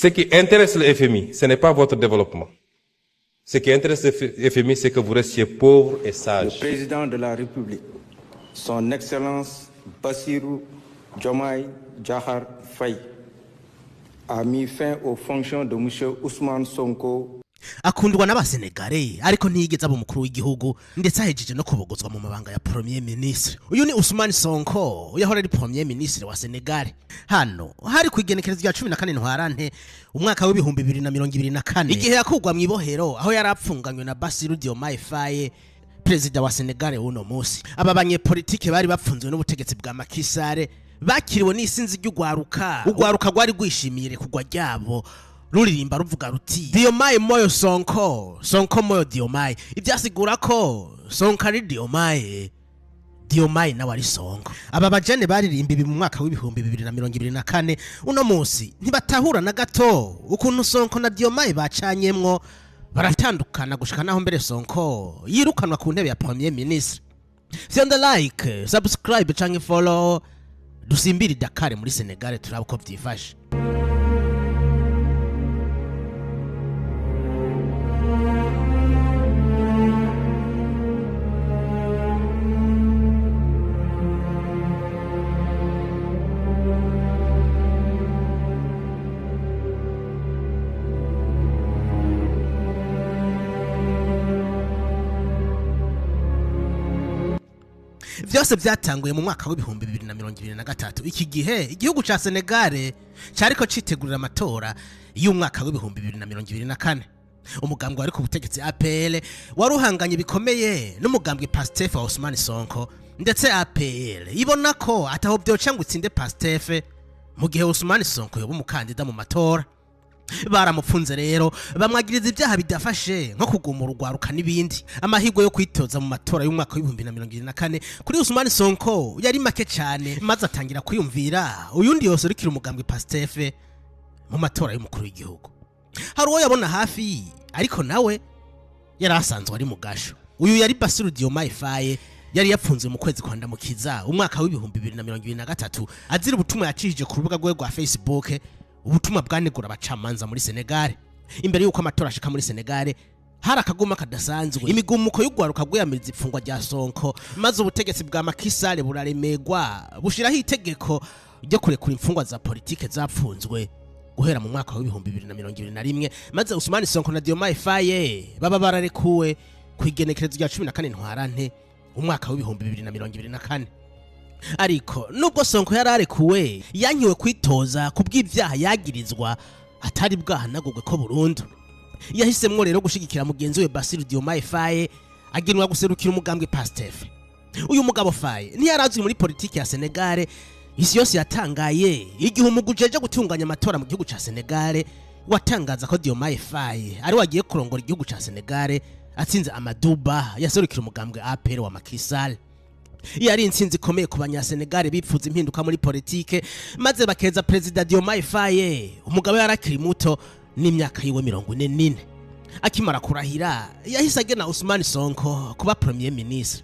Ce qui intéresse le FMI, ce n'est pas votre développement. Ce qui intéresse le FMI, c'est que vous restiez pauvre et sage. Le président de la République, son Excellence Bassirou Diomaye Diakhar Faye, a mis fin aux fonctions de M. Ousmane Sonko. Akundwa n'abasenegale, ariko ntiyigeze aba umukuru w'igihugu, ndetse ahejeje no kubogozwa mu mabanga ya premier ministre. Uyu ni Ousmane Sonko, yahora ari premier ministre wa Senegal. Hano hari ku igenekerezo rya 14 Ntwarante umwaka w'2024, igihe yakugwa mu ibohero aho yari apfunganywe na Bassirou Diomaye Faye, perezida wa Senegal w'uno munsi. Aba banyepolitike bari bapfunzwe n'ubutegetsi bwa Macky Sall bakiriwe n'isinzi ry'ugwaruka. Ugwaruka rwari rwishimiye kugwa ryabo, ruririmba ruvuga ruti Diomaye moyo Sonko, Sonko moyo Diomaye. Ibyasigura ko Sonko ari Diomaye, Diomaye nawe ari Sonko. Aba bajene baririmba ibi mu mwaka w'2024. Uno munsi ntibatahura na gato ukuntu Sonko na Diomaye bacanyemwo baratandukana, gushika naho mbere Sonko yirukanwa ku ntebe ya premier ministre. Send like, subscribe canke follow, dusimbiri Dakar muri Senegal turaba uko vyifashe. Vyose byatanguye mu mwaka w'2023. Iki gihe igihugu ca Senegal cariko citegurira amatora y'umwaka w'2024. Umugambwe wari ku butegetsi APR waruhanganye bikomeye n'umugambwe Pastef wa Ousmane Sonko, ndetse APR ibona ko ataho byoca ngo utsinde Pastef mu gihe Ousmane Sonko yoba umukandida mu matora. Baramupfunze rero bamwagiriza ibyaha bidafashe nko kugumura urwaruka n'ibindi. Amahirwe yo kwitoza mu matora y'umwaka w'2024 kuri Ousmane Sonko yari make cyane, maze atangira kwiyumvira uyundi yoserukira umugambwe Pastef mu matora y'umukuru w'igihugu. Hari uwo yabona hafi, ariko nawe yari asanzwe ari mugasho. Uyu yari Bassirou Diomaye Faye, yari yapfunzwe mu kwezi kwa Ndamukiza umwaka w'2023 azira ubutumwa yacishije ku rubuga rwe rwa Facebook, ubutumwa bwanegura abacamanza muri Senegal. Imbere yuko amatora ashika muri Senegal hari akaguma kadasanzwe, imigumuko y'ugwaruka rwiyamiriza ifungwa rya Sonko, maze ubutegetsi bwa Macky Sall buraremegwa bushiraho itegeko ryo kurekura imfungwa za politike zapfunzwe guhera mu mwaka w'2021, maze Ousmane Sonko na Diomaye Faye baba bararekuwe ku igenekerezo rya 14 Ntwarante umwaka w'2024. Ariko nubwo Sonko yararekuwe, yankiwe kwitoza kubw'ivyaha yagirizwa atari bwahanagurwe ko burundu. Yahisemwo rero gushigikira mugenzi we Bassirou Diomaye Faye, agenwa guserukira umugambwe Pastef. Uyu mugabo Faye ntiyarazwi muri politiki ya Senegal. Isi yose yatangaye igihe umugwi ujeje gutunganya amatora mu gihugu ca Senegal watangaza ko Diomaye Faye ari wagiye kurongora igihugu ca Senegal atsinze Amadouba yaserukira umugambwe APR wa Macky Sall. Yari intsinzi ikomeye ku banyasenegal bipfuza impinduka muri politike, maze bakeza perezida Diomaye Faye, umugabo yarakiri muto n'imyaka yiwe 44. Akimara kurahira yahise agena Ousmane Sonko kuba premier ministre.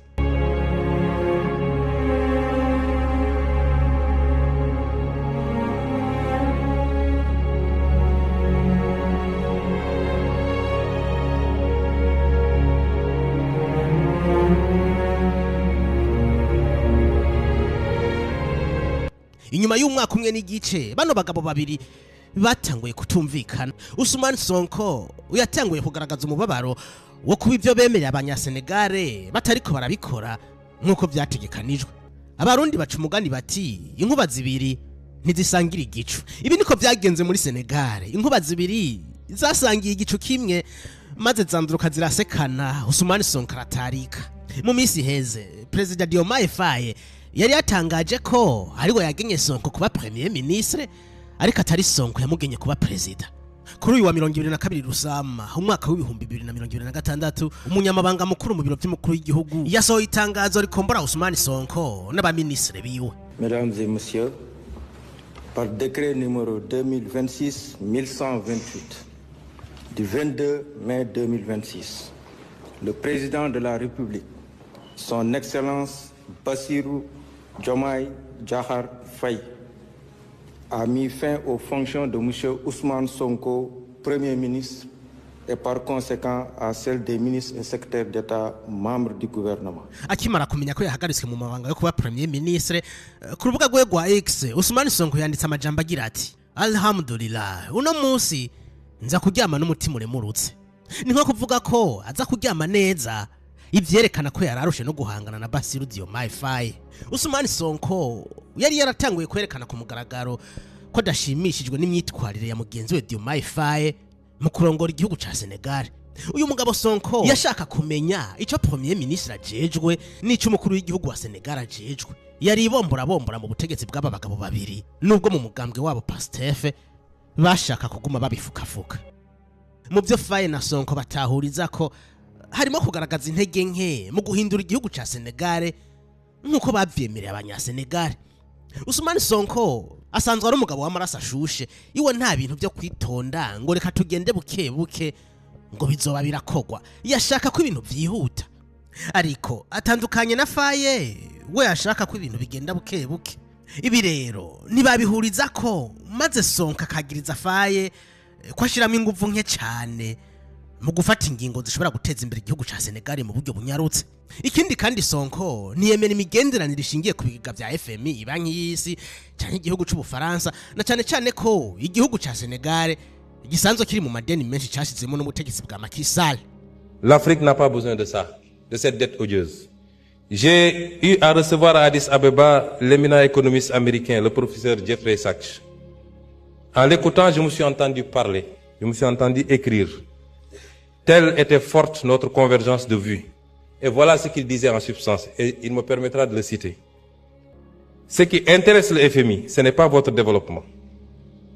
Inyuma y'umwaka umwe n'igice bano bagabo babiri batanguye kutumvikana. Ousmane Sonko yatanguye kugaragaza umubabaro wo kuba ivyo bemerera abanyasenegale batariko barabikora nkuko vyategekanijwe. Abarundi baca umugani bati inkuba zibiri ntizisangira igicu. Ibi niko vyagenze muri Senegal. Inkuba zibiri zasangiye igicu kimwe, maze zanduruka zirasekana. Ousmane Sonko aratarika. Mu minsi heze Perezida Diomaye Faye yari yatangaje ko ariwe yagenye Sonko kuba premier ministre, ariko atari Sonko yamugenye kuba perezida. Kuri uyu wa 22 Rusama umwaka w'2026, umunyamabanga mukuru mu biro by'umukuru w'igihugu yasohoye itangazo rikombora Ousmane Sonko n'abaministre biwe. Mesdames et messieurs, par décret numéro 2026-1128 du 22 mai 2026, le président de la République, son Excellence Bassirou Diomaye Diakhar Faye, a mis fin aux fonctions de M. Ousmane Sonko, Premier ministre, et par conséquent à celles des ministres et secrétaires d'État membres du gouvernement. Akimara kumenya ko yahagaritswe mu mabanga yo kuba Premier Ministre, ku rubuga rwe rwa X, Ousmane Sonko yanditse amajambo agira ati: "Alhamdulillah, uno munsi nza kuryama n'umutima uremurutse." Ni nko kuvuga ko aza kuryama neza, ivyerekana ko yararushe no guhangana na Bassirou Diomaye Faye. Ousmane Sonko yari yaratanguye kwerekana ku mugaragaro ko adashimishijwe n'imyitwarire ya mugenzi we Diomaye Faye mu kurongora igihugu ca Senegal. Uyu mugabo Sonko yashaka kumenya ico Premier Ministre ajejwe n'ico umukuru w'igihugu wa Senegal ajejwe. Yari ibombora bombora mu butegetsi bw'aba bagabo babiri, nubwo mu mugambwe wabo Pastef bashaka kuguma babifukafuka. Mu byo Faye na Sonko batahuriza ko harimo kugaragaza intege nke mu guhindura igihugu ca Senegal nk'uko bavyemereye abanyasenegal. Ousmane Sonko asanzwe ari umugabo w'amaraso ashushe, iwe nta bintu byo kwitonda ngo reka tugende buke buke ngo bizoba birakogwa. Yashaka ko ibintu vyihuta, ariko atandukanye na Faye, we ashaka ko ibintu bigenda buke buke. Ibi rero ntibabihuriza ko, maze Sonko akagiriza Faye ko ashiramo inguvu nke cyane mu gufata ingingo zishobora guteza imbere igihugu ca Senegal mu buryo bunyarutse. Ikindi kandi, Sonko ntiyemera imigenderanire ishingiye ku bigega vya FMI, Banki y'Isi canke igihugu c'Ubufaransa, na cane cane ko igihugu ca Senegal gisanzwe kiri mu madeni menshi cashizemo n'ubutegetsi bwa Macky Sall. L'Afrique n'a pas besoin de ça, de cette dette odieuse. J'ai eu à recevoir à Addis Abeba l'éminent économiste américain, le professeur Jeffrey Sachs. En l'écoutant, je me suis entendu parler, je me suis entendu écrire. Telle était forte notre convergence de vues. Et voilà ce qu'il disait en substance, et il me permettra de le citer. Ce qui intéresse le FMI, ce n'est pas votre développement.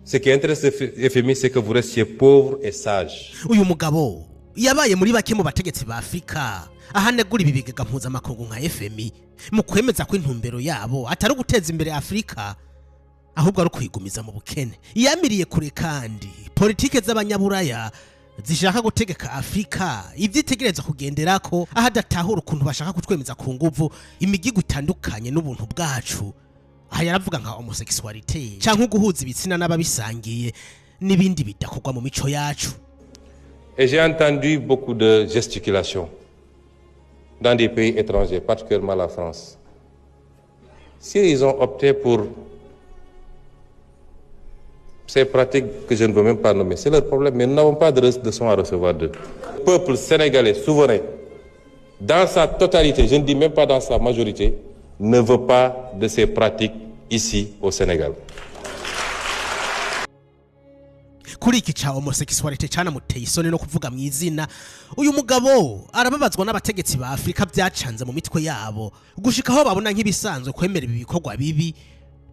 Ce qui intéresse le FMI, c'est que vous restiez pauvre et sage. Uyu mugabo yabaye muri bake mu bategetsi ba Afurika ahanegura ibi bigega mpuzamakungu nka FMI, mu kwemeza ko intumbero yabo atari uguteza imbere Afurika, ahubwo ari ukwigumiza mu bukene. Yamiriye kure kandi politike z'abanyaburaya zishaka gutegeka Afurika ibyo itegereza kugenderako, aho adatahura ukuntu bashaka kutwemeza ku nguvu imigigo itandukanye n'ubuntu bwacu. Aha yaravuga nka homosexualité canke guhuza ibitsina n'ababisangiye n'ibindi bidakorwa mu mico yacu. Et j'ai entendu beaucoup de gesticulations dans des pays étrangers, particulièrement la France. Si ils ont opté pour ces pratiques que je ne veux même pas nommer, c'est leur problème, mais nous n'avons pas de leçons à recevoir d'eux. Le peuple sénégalais souverain, dans sa totalité, je ne dis même pas dans sa majorité, ne veut pas de ces pratiques ici au Sénégal. Kuri iki ca homosexualité canamuteye isoni no kuvuga mu izina. Uyu mugabo arababazwa n'abategetsi ba Afurika byacanze mu mitwe yabo gushika aho babona nk'ibisanzwe kwemera ibi bikorwa bibi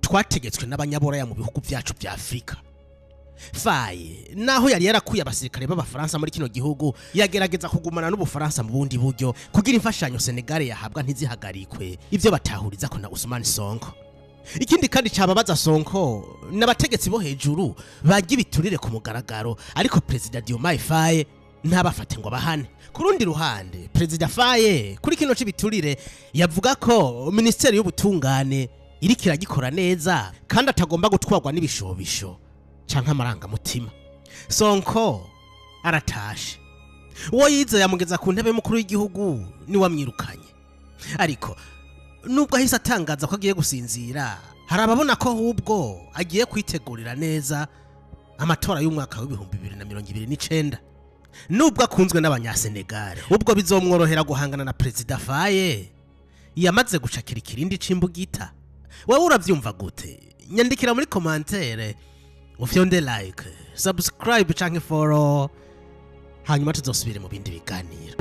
twategetswe n'abanyaburaya mu bihugu byacu bya Afurika. Faye, naho yari yarakuye abasirikare b'Abafaransa muri kino gihugu, yagerageza kugumana n'Ubufaransa mu bundi buryo kugira imfashanyo Senegal yahabwa ntizihagarikwe, ivyo batahuriza ko na Ousmane Sonko. Ikindi kandi cababaza Sonko n'abategetsi bo hejuru bajya ibiturire ku mugaragaro, ariko Perezida Diomaye Faye ntabafate ngo abahane. Ku rundi ruhande, Perezida Faye kuri kino c'ibiturire yavuga ko Minisiteri y'Ubutungane iriko iragikora neza kandi atagomba gutwarwa n'ibishobisho canke amarangamutima. Sonko aratashe. Uwo yize yamugeza ku ntebe y'umukuru w'igihugu ni wamwirukanye. Ariko nubwo ahise atangaza ko agiye gusinzira, hari ababona ko ahubwo agiye kwitegurira neza amatora y'umwaka w'2029. Nubwo akunzwe n'Abanyasenegal, ubwo bizomworohera guhangana na Perezida Faye yamaze gucakira ikirindi c'imbugita. Wowe uravyumva gute? Nyandikira muri commentaire, ufyonde like, subscribe canke follow, hanyuma tuzosubire mu bindi biganiro.